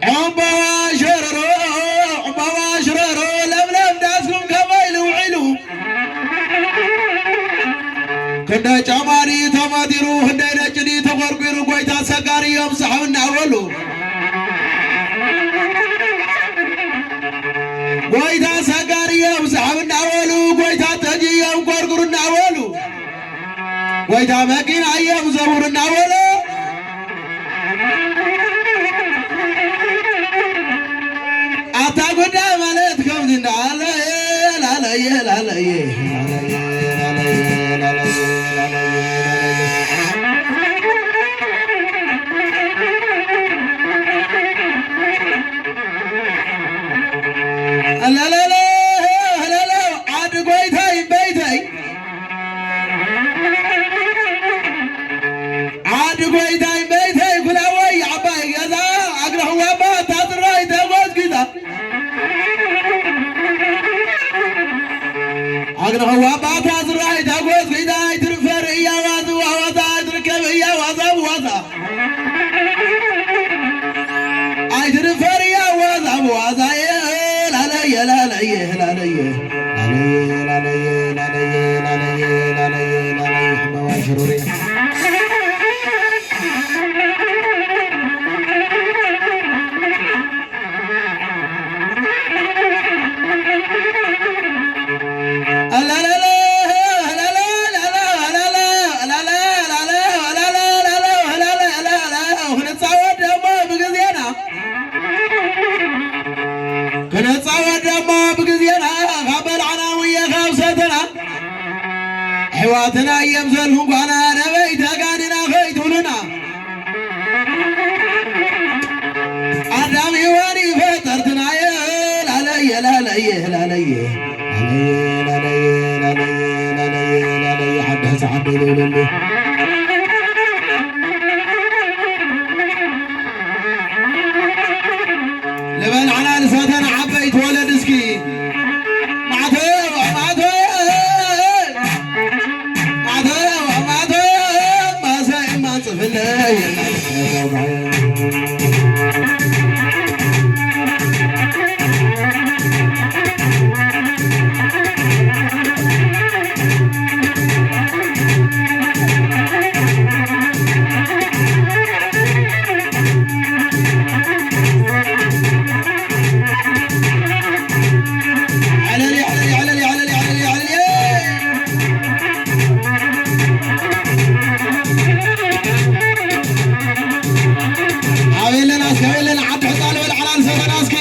ዕምባባ ሸረሮ፣ ዕምባባ ሸረሮ፣ ለምለም ዳስኩም ከመይ ኢሉ ውዒሉ? ክንደይ ጫማ ድዩ ተማቲሩ፣ ክንደይ ነጭ ድዩ ተቆርቂሩ፣ ጎይታ ሰጋሪ እዮም ሰሓብ እናበሉ። ጎይታ ሰጋሪ እዮም ሰሓብ እናበሉ፣ ጎይታ ጠጅ እዮም ቆርቁሩ እናበሉ፣ ጎይታ መኪና እዮም ዘውር እናበሉ። ኣታ ጉዳይ ማለት ከምዚ እንዳለ ላለየ ላለየ ዓዲ ጎይታይ በይተይ ዓዲ ጎይታይ በይተይ ኩላወይ ዓባይ ገዛ ኣግረኽዋ ባታ ዝራይ ተጎዝጊዛ ኣግረኽዋ ባታ ዝራይ ተጎዝጊዛ ኣይትርፈር እያ ዋዝዋ ዋዛ ኣይትርከብ እያ ዋዛ ብዋዛ ኣይትድፈር እያ ዋዛ ብዋዛ እየ ላለየ ላለየ ላለየ ላለየ ላለየ ላለየ ላለየ ላለየ ላለየ ላለየ ሕመዋ ሽሩሪ ክንጻወት ደሞ ብግዜና ክንጻወት ደሞ ብግዜና ካብ በላዕና ውየ ካብ ሰተና ኣሕዋትና እዮም ዘልኩ ጓና ነበይ ተጋንና ከይትብሉና ኣዳም ሔዋን ፈጠርትናየ ላለየ ላለየ ላለየ ላለየ ላለየ ላለየ ላለየ ላለየ ሓዳስ ዓበይ ልብለሉ ልበል ዓላል ሰተን ዓበይት ወለድ እስኪ ማዕተብ ማዕተብ ማዕተብ ማዕተብ ማሰ እማን ጽፍለይ ኣቤለና እስኪ ኣቤለና ዓዲ ሕፃ ልበል ዓላል ሰፈና እስኪ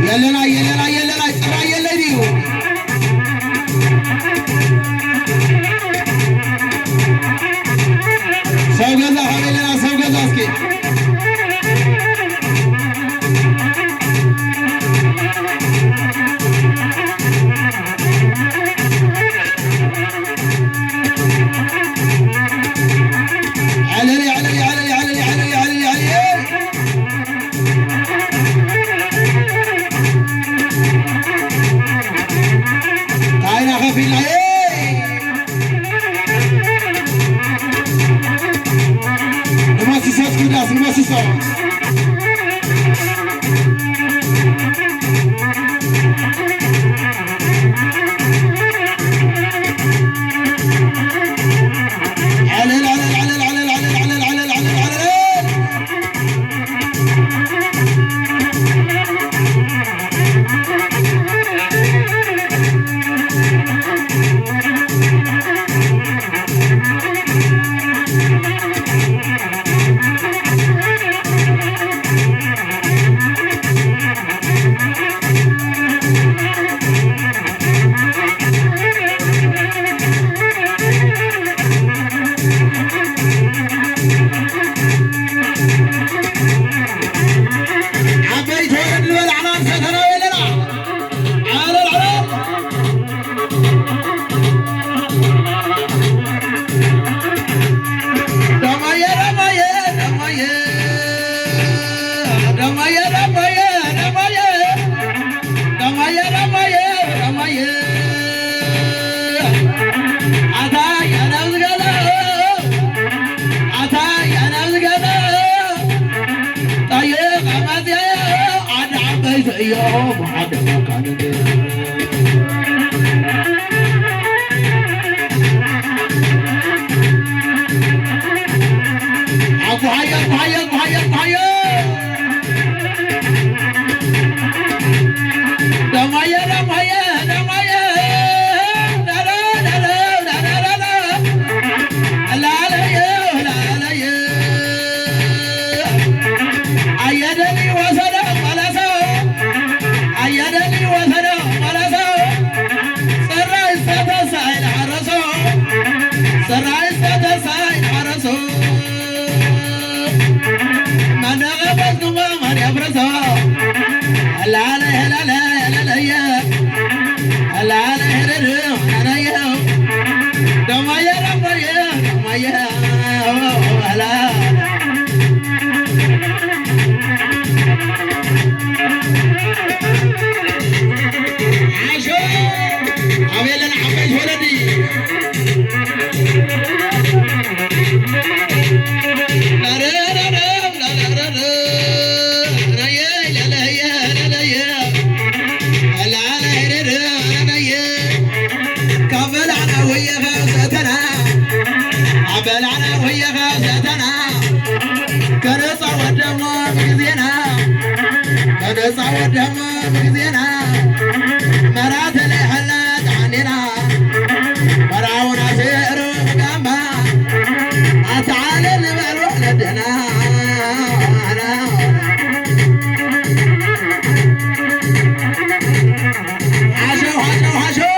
የለና የለና የለና ጭራ የለይ ድዩ? ሰብ ገዛ ሓበለና ሰብ ገዛ እስኪ ዓለሊ ዓለሊ ዓለሊ ዓለሊ ዓለሊ ዓለሊ ዓለሊ እዮም ሓደ መካንት። ኣጉሃዮ፣ ኣጉሃዮ፣ ኣጉሃዮ፣ ኣጉሃዮ። ደማየ፣ ደማየ፣ ደማየ። ዳዳ፣ ዳዳ፣ ዳዳ፣ ዳዳ። ላለየ፣ ላለየ። ኣየደሊ ወሰዶ መለሶ፣ ኣየደሊ ወሰዶ መለሶ፣ ጽራይ ዝተተሳ ኢልሓረሶ፣ ጽራይ ዝተተሳ ኢልሓረሶ፣ መደቐበት ግንቦ መን የፍርሶ፣ ላለ፣ ላለ፣ ላለየ፣ ላለ፣ ሄደድ፣ ላለየ፣ ደማየ፣ ደማየ፣ ደማየ፣ ላለ። ዓሾ ኣቤለን ዓበይቲ ወለዲ። ካብ በላዕና ወየኸ ዘተና፣ ኣብ በላዕና ወየኸ ዘተና፣ ከነጻወት ደሞ ብግዜና፣ ከነጻወት ደሞ ብግዜና፣ መራ ተለይሐልና ተዓኒና፣ መራውና ስዕሩ ጋምባ፣ ኣተዓለ ንበል ወለድና። ሓሸው፣ ሓሸው፣ ሓሸው።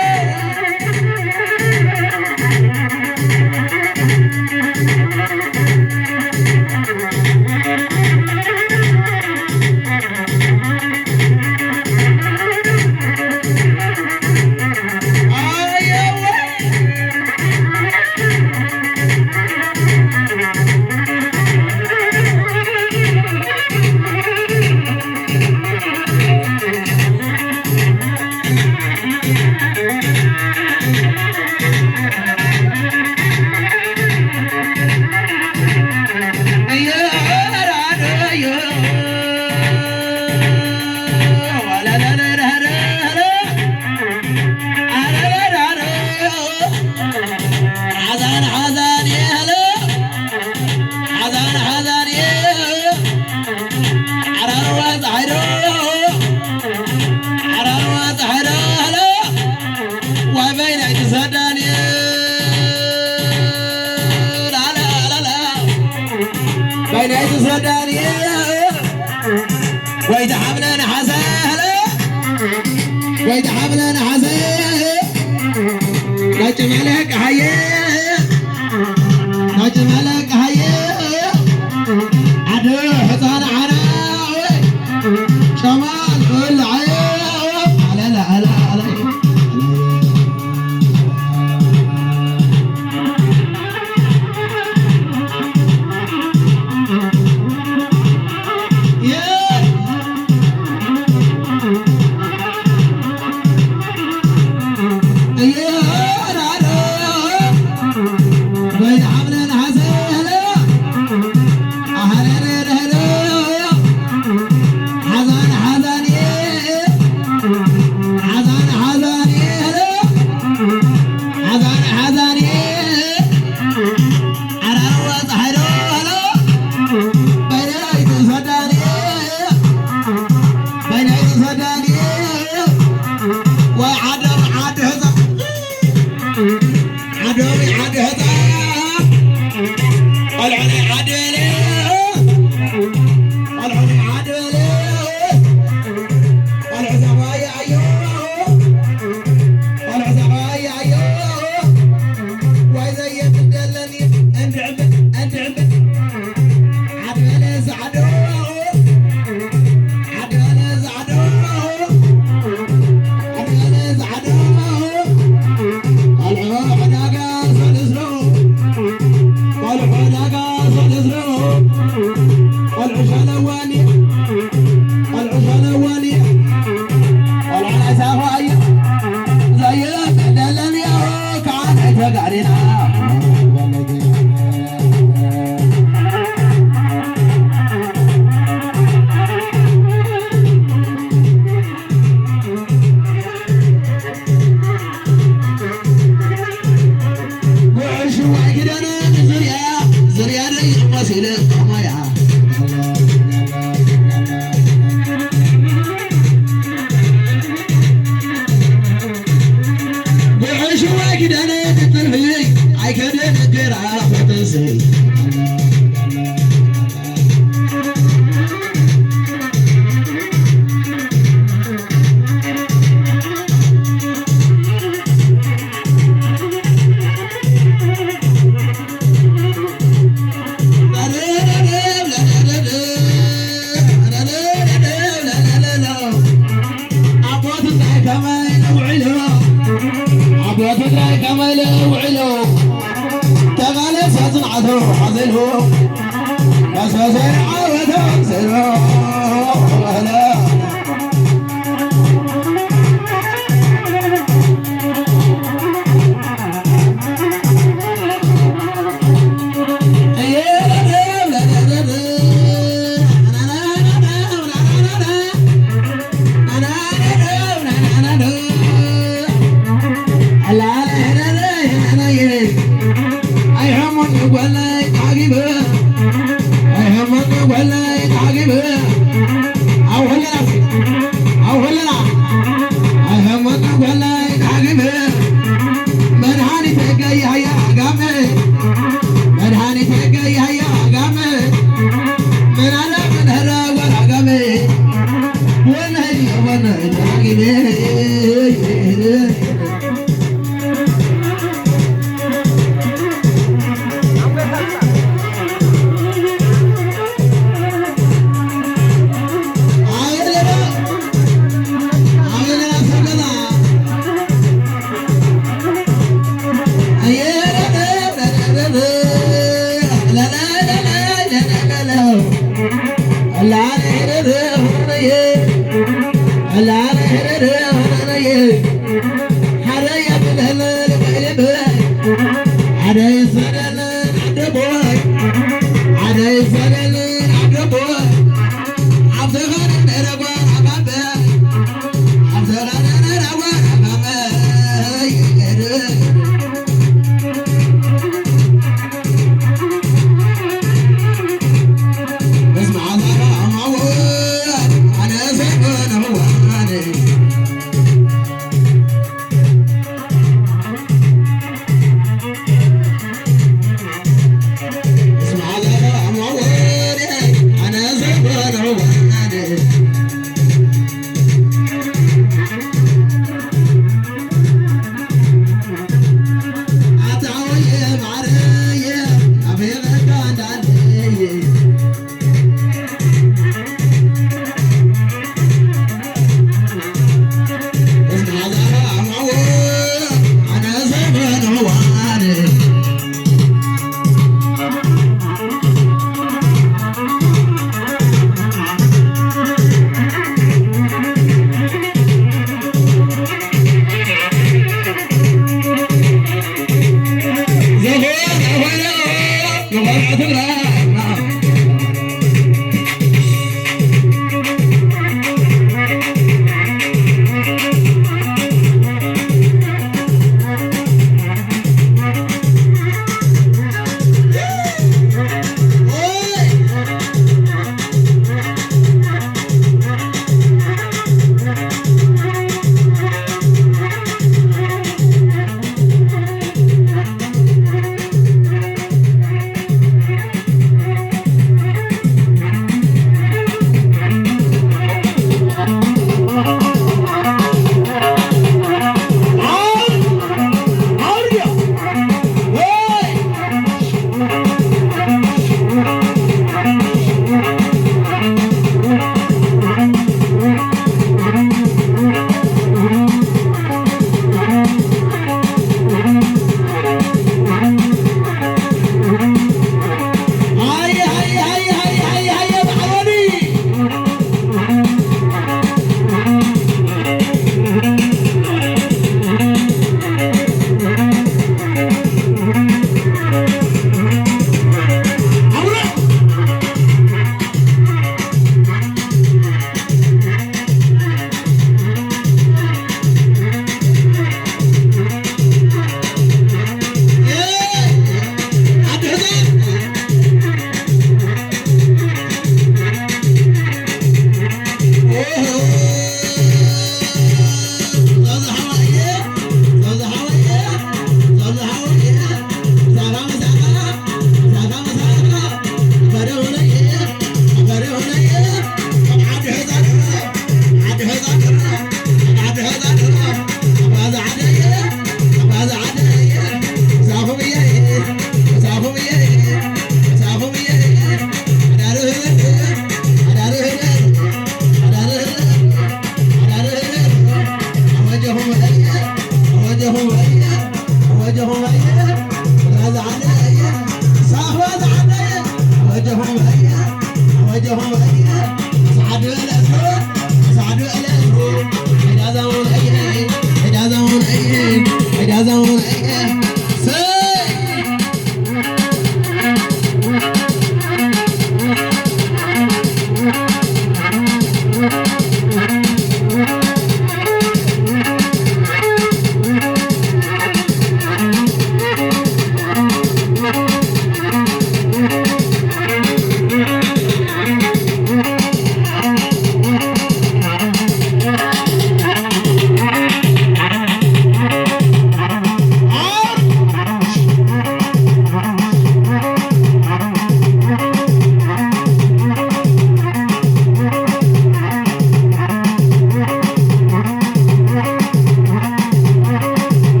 ሓዛን ሓዛን የለ፣ ሓዛን ሓዛን የ፣ ዓራርዋ ፀሓይ ዶ፣ ዓራርዋ ፀሓይ ዶ፣ ሃሎ፣ ዋይ በይናይ ትሰዳን የ፣ ላላ፣ ላላ፣ በይናይ ትሰዳን የ፣ ወይ ተሓብለ ነሓሰ፣ ሃሎ፣ ወይ ተሓብለ ነሓሰ፣ ናጭ መለቅ ሃየ፣ ናጭ መለቅ ሃየ፣ ዓዲ ሕፃን ዓና፣ ሸማል ክልዓየ፣ ኣለለ፣ ኣለ፣ ኣለ። ከመይ ውዒሉ ኣቦ ትግራይ ከመይ ውዒሉ ተቓለሰ ጽንዓቱ ሓዘሉ መሰሰ ዓወተ ኣምሰሎ መድኃኒት ገይ ሃያ ጋመ መድኃኒት ገይ ሃያ ጋመ ምን አለ ምን ኧረ ወራ ጋመ ወናይ ወናይ ጋመ